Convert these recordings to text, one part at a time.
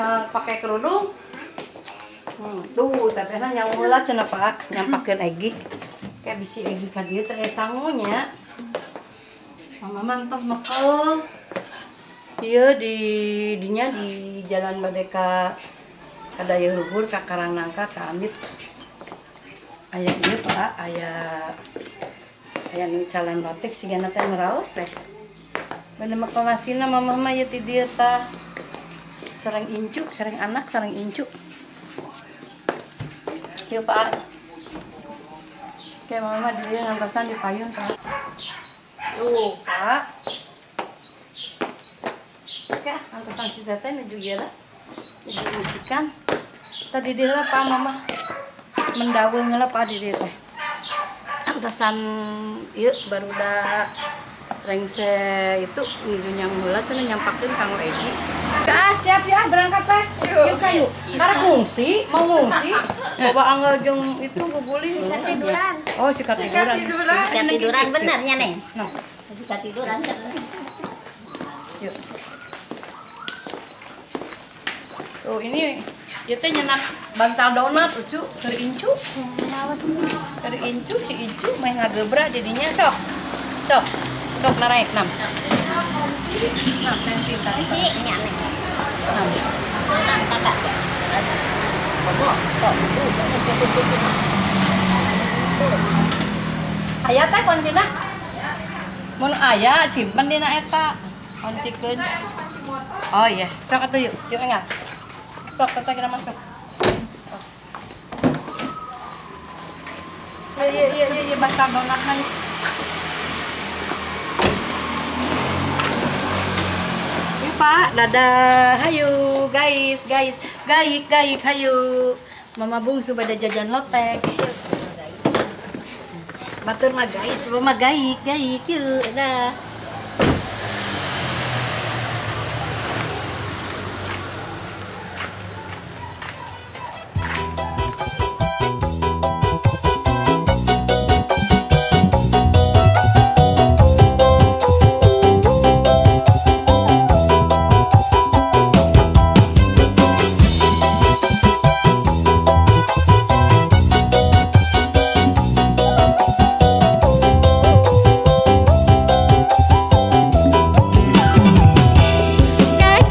Tinggal pakai kerudung. Duh, tetehna nyawa heula cenah Pak, nyampakeun Egi. Kayak bisi Egi ka dieu teh sangunya. Mama mah entos mekel. Ieu di dinya di Jalan bade ka Dayeuh Luhur ka Karangnangka ka Amit. Aya ieu Pak, aya aya nu calan lotek sigana teh meraos teh. Bade mekel nasina mama mah ieu ti dieu tah. Sareng incu, sareng anak, sareng incu. Yuk Pak. Oke, mama di dieu ngantosan di payun Pak. Tuh Pak. Oke, ngantosan si teteh nuju ieu lah. Nuju musikan. Tadi dieu lah Pak mama. Mendaweung lah Pak di dieu teh. Antosan ieu barudak rengse itu nuju nyang heula cenah nyampakeun kanggo Egi. Ah, siap ya berangkat teh. Yuk kayu. Karena ngungsi, mau ngungsi. Bawa angel jeung itu guguling. Tiduran. Oh, si katiduran. Sika tiduran benernya, Neng. Nah, Sika tiduran. yuk. Tuh, ini ieu teh nyenak bantal donat ucu keur incu. Keur incu si incu meh ngagebra didinya sok. Sok. Sok naraek nam. Nah, tenti tadi. Sih, nya, Neng. Nam. Nah, kakak. Sok. Aya teh kuncina? Mun aya simpen dina eta. Kuncikeun. Oh iya, sok atuh yuk. Yuk enggak. Sok teteh kita masuk. Iya iya iya iya bantal donatna yuk. Yuk Pak, dadah. Hayu guys, guys. Gaik, gaik, hayu. Mama bungsu pada jajan lotek. Batur mah guys, mama gaik, gaik, yuk, dah.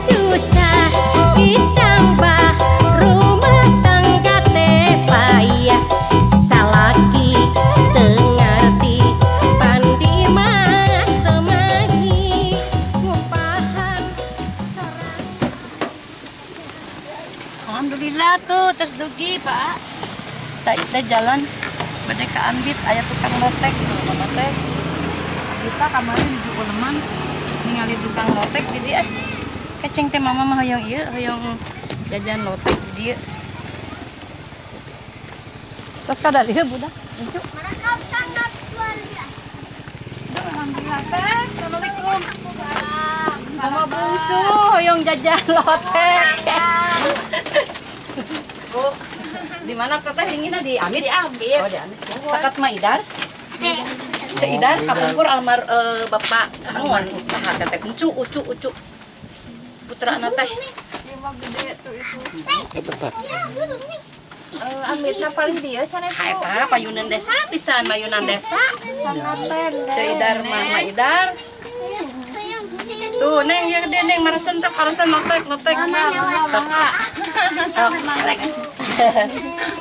Susah ditambah rumah tangga teh payah salaki teu ngarti pandi mah teu magi ngupahan sorang. Alhamdulillah tuh terus dugi Pak. Tak kita jalan bade ka Ambit aya tukang lotek tuh mama teh. Kita kemarin di Uleman ningali tukang lotek jadi keceng teh mama mah hoyong ieu hoyong jajan lotek di dieu. Terus kada lieu budak. Incu. Duh, alhamdulillah teh. Assalamualaikum. Mama bungsu hoyong jajan lotek. Bu, di mana teteh inginna di Amit? Di Amit. Oh, di Amit. Sakat Ma Idar? Ceu Idar kapungkur almar Bapak Angon. Tah teteh ucu ucu ucu. Putrana teh. Gede tuh itu. Amitna paling dieu sanes Ha eta payunan desa pisan, payunan desa. Ceu Idar mah Ma Idar. Tuh, Neng, ya gede Neng, maresen teh maresen lotek lotek. Sok, rek.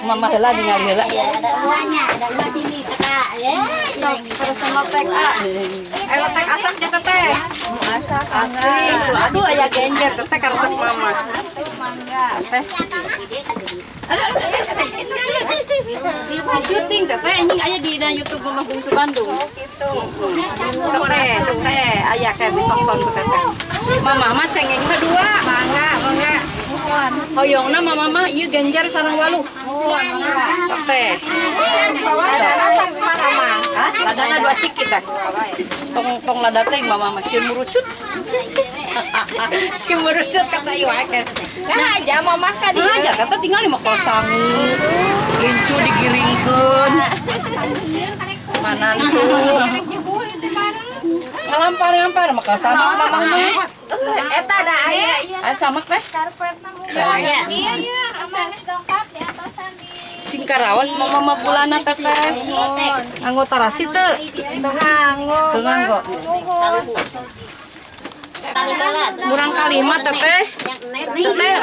Mama heula ningali heula. Ya, ada uangnya, ada uang sini, kakak. Ya, Maresen lotek ah. Eh lotek asak nya teteh. Asak Asli. Tuh, aduh aya genjer teteh karesep mama. Teteh. Aduh, aduh, teteh, itu itu. Syuting teteh anjing aya di dina YouTube Mama Bungsu Bandung. Oh gitu. Sok teh, sok teh aya kayak ditonton ku teteh. Mama mah cengengna dua. Mangga, mangga. Hoyongna mama mah ieu genjer sareng waluh. Sok teh. Ladana sakumaha mah? Hah? Ladana dua sikit teh. Tong tong lada teh mama mah sieun murucut. Si murucut kata ieu wae kan. Nah aja mama ka dieu. Nah, aja kata tinggal di mah sangu. Incu digiringkeun. Manantu. Ngalampar-ngampar maka sama mama mah. Eta ada aya ieu. Aya samak teh. Karpetna mah. Iya iya, aman lengkap di atasan di. Singkarawas mama mah pulana teteh. Nganggo tarasi teu? Teu nganggo. Teu nganggo. Murang kalima teteh. Teteh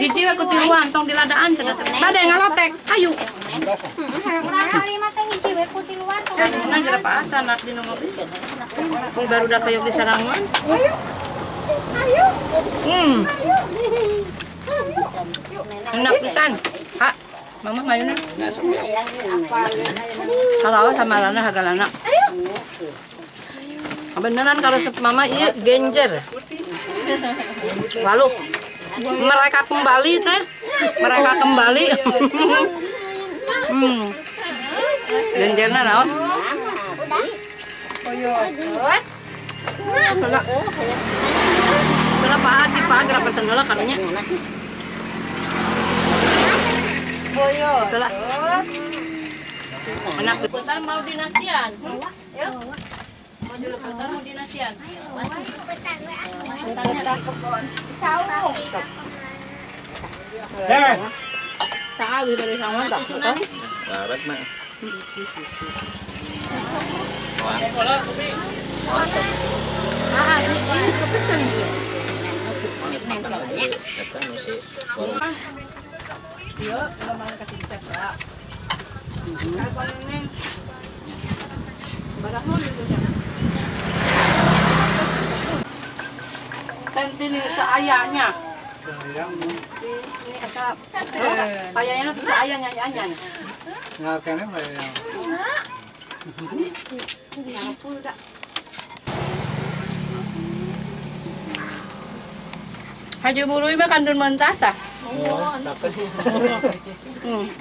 hiji we ku tiluan tong diladaan cenah teh. Bade ngalotek, ayo. Murang kalima teh hiji we ku tiluan tong. Nah, geura acan nak dina mobil. Kung baru dah kayok di sarangan. Ayo. Ayo. Enak pisan. Kak, mama mayuna. Kalau sama Lana hagalana. Beneran kalau resep mama iya genjer. Lalu mereka kembali teh, mereka kembali. Genjerna naon? Heula Pak Adi, Pak Agra pesen heula karunya. Heula. Enak pisan mau dinasian. Yuk. Mau dilepetan mau dinasian. Eh. Sawi dari sama tak? Barat mah. Ah, ini kepesen. Iya, udah malah kasih tes lah. Tentini seayahnya. Ini asa ayahnya tuh seayahnya ayahnya. Ngakennya bayang. Haji Murui mah kantun mentah tah. Oh, dapat.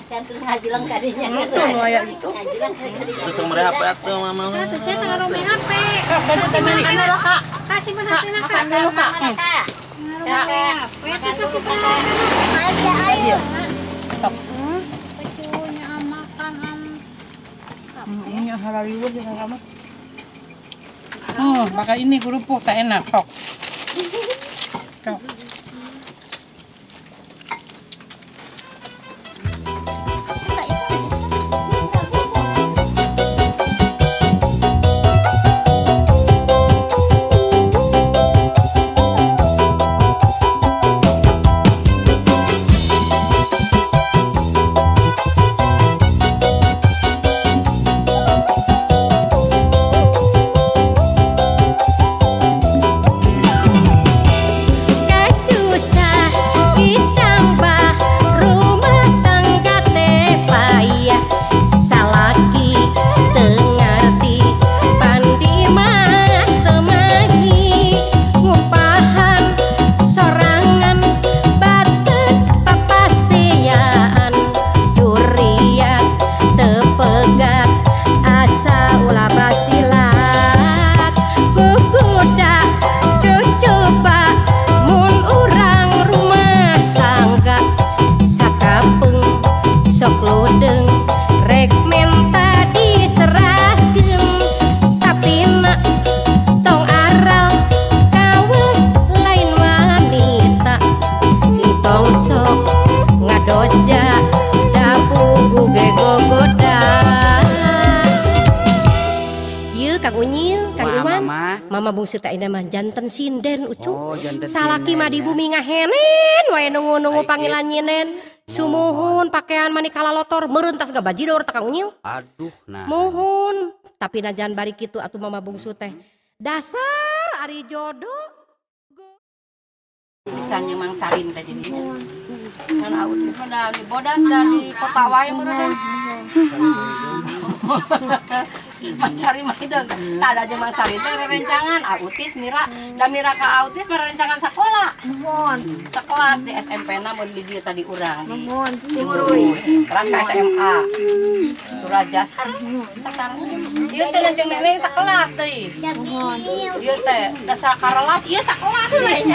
Kantun ngajilang kadinya. Itu nu aya itu. Itu tong mere HP atuh mama. Saya tengah rome HP. Makan dulu, Kak. Kasih makan Makan dulu, Kak. Kak. Makan dulu, Kak. Ada ayo. Ini harariweuh jeung kamu. Pakai ini kerupuk tak enak, kok. Kok. Mama bungsu tak ina mah janten sinden ucu. Oh, salaki mah di bumi ngahenen wae nunggu-nunggu panggilan nyinen. Sumuhun pakaian mani kalalotor meureun tas gabajidor tak Kang Unyil. Aduh nah. Muhun tapi najan bari kitu atuh mama bungsu teh. Dasar ari jodoh. Bisa nyemang carin teh jadinya. Kan autis mah da di bodas da di kota wae meureun. Mencari mah itu tak ada aja mencari teh rerencangan autis mira da mira ka autis merencangan sekolah. Nuhun. Sekelas di SMP na mun di dieu tadi urang. Nuhun. Ciburuy. Kelas ka SMA. Turaja sasaran. Ieu cenah jeung neneng sakelas teuy. Nuhun. Ieu teh dasar karelas ieu sakelas teuy.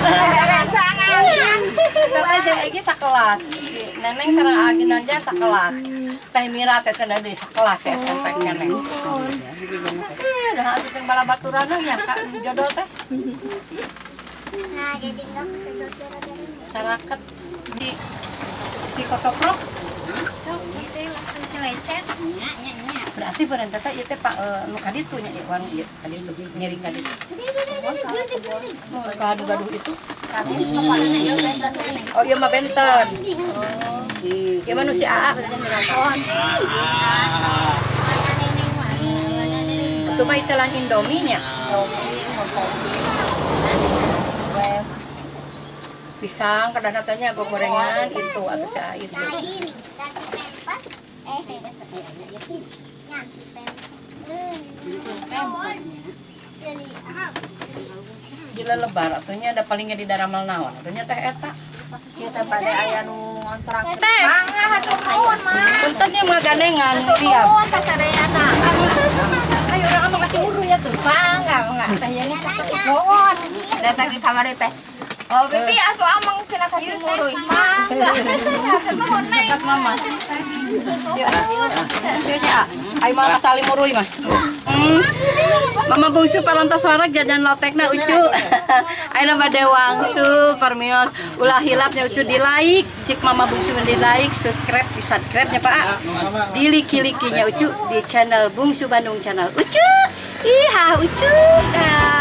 Rerencangan. Si Teteh jeung Egi sakelas, si Neneng sareng Agi Nanja sakelas. Teh Mira teh cenah deui sakelas teh SMP keneh. Eh, dah atuh jeung bala baturanna nya ka jodoh teh. Nah, jadi enggak kesedot gara-gara ini. Saraket di si kotoprok. Si lecet. Nya, nya, nya. Berarti beureun teh ieu teh Pak nu ka ditu nya ieu warung ieu ka ditu ngiring ka ditu. Oh, gaduh-gaduh itu. Oh, iya mah benten. Ieu mah nu si AA. Itu mah icalan Indomie nya. Pisang kadang tanya gorengan itu atau si AA itu. Lain, kasih pempas. Eh, nya, pempas. Jadi, ah. Gila lebar atunya ada palingnya di daramal naon atunya teh eta. Ya teh pada aya nu ngontrak. Teh. Mangga hatur nuhun, mah. Punten nya mah gandengan siap. Nuhun ka sadayana. Ayo urang mah kasih uru ya tuh. Mangga, mangga teh yani nuhun. Datang ke kamar teh. Oh, bibi atuh amang cenah ka Cimuruy. Mangga. Hatur nuhun, Neng. Dekat mama. Yuk, yuk ya. Ayo mah kasali muruy mah. Mama bungsu parantos wareg jajan lotekna Ucu. Ayeuna bade wangsul permios ulah hilapnya Ucu di like, cik Mama bungsu di like, subscribe, di subscribe nya Pak. Di liki-likinya Ucu di channel Bungsu Bandung channel Ucu. Iha Ucu. Dah.